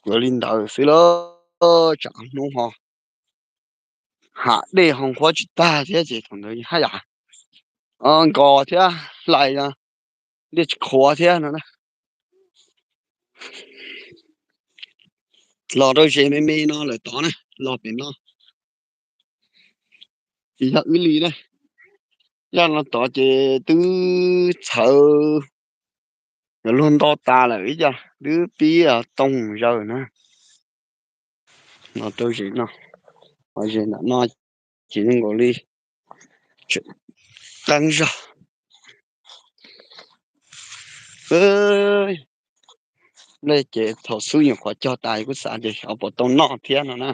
Yuav li ntawd xwb lauj, tsam hnub ho hav dej ho nqhuab tsis tag thiab ces thaum ntawd haj yam nkos thiab hlais, dej tsis qhuav thiab no na. Los rau zes me me no lawm tod na, los pem no. Ces yog wb li na, yaj no tod ces twb txhawv, yuav luag nto tas lawm ib co, twb pib toog zaws na. Los rau zes no, zes nram no ces zoo nkaus li tseem qeeb zog. Nplej ces thaum xub nyuam qhuav cog tas kuj xav ces xyov puas tau noj thiab no na.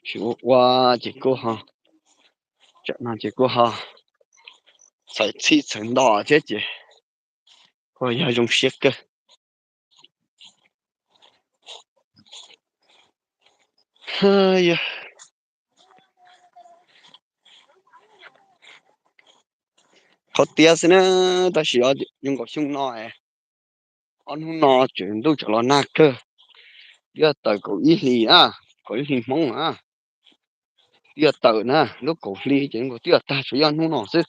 Tsis ua ua ces kuj ho, tsam no ces kuj ho txhawv txhij txhawv nto thiab ces kuj yog zoo siab kawg. Qhov tiav xwb na, tab sis zoo nkaus xyoo no, ob hnub no tseem ntuj tseem los nag kawg. Twb yog tawm kaum ib hlis na, kaum ib hlis Hmoob na, twb yog tawm na, lub kaum hli ces zoo nkaus twb yog tag, tsuas yog hnub no xwb,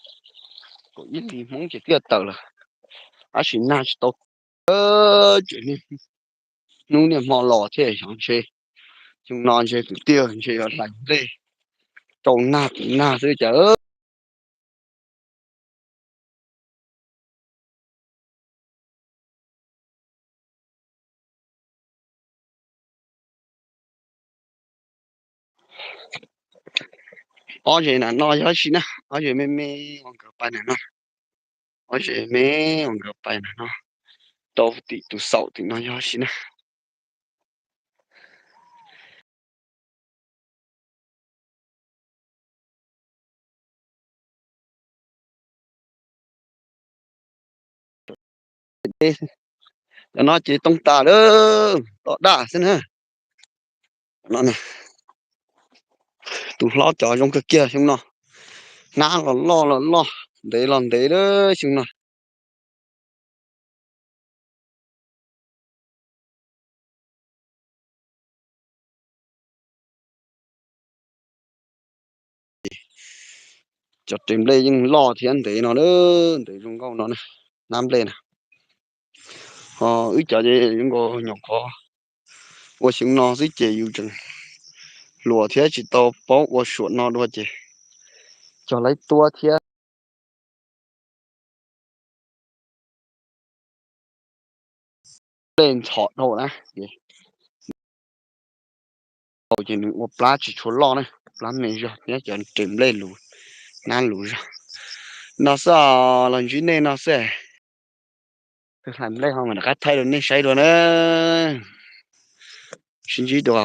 kaum ib hlis Hmoob ces twb yog tawm lawm, tab sis nag tsis tau. Tseem hnub niaj hmo los thiab xyov ntshe xyoo no ntshe kwv tij ntshe yuav hlais nplej rau nag tim nag xwb cas. Ob zes nram no yog ib si na, ob zes me me uas nkawd pais nram no, ob zes me uas nkawd pais nram no, rau tim tus xaum tim no yog ib si na. Cov no ces tooj tas lawm, tom daj xwb na. Tus hlob cov zoo kawg kiag xyoo no, hnab los loj los loj, ntev los ntev lawm xyoo no. Cov ris nplej yeej loj thiab ntev no, ntev zoo nkauj no, hnab nplej na. Ho wb cov ces zoo nkaus nyuam qhuav ua xyoo no xwb ces yus tseem hluas thiab tsis tau paub ua suam no dua ces cog laib tuab thiab. Nplej ntxhov dhau na, ces nws ua plab tsis tshua loj na, plab me zog thiab cov ris nplej lus, hnab lus zog. No xwb os, los ntsib nej no xwb. Tus hlais nplej ho mam rov qab thaij rau nej saib dua na. Sib ntsib dua.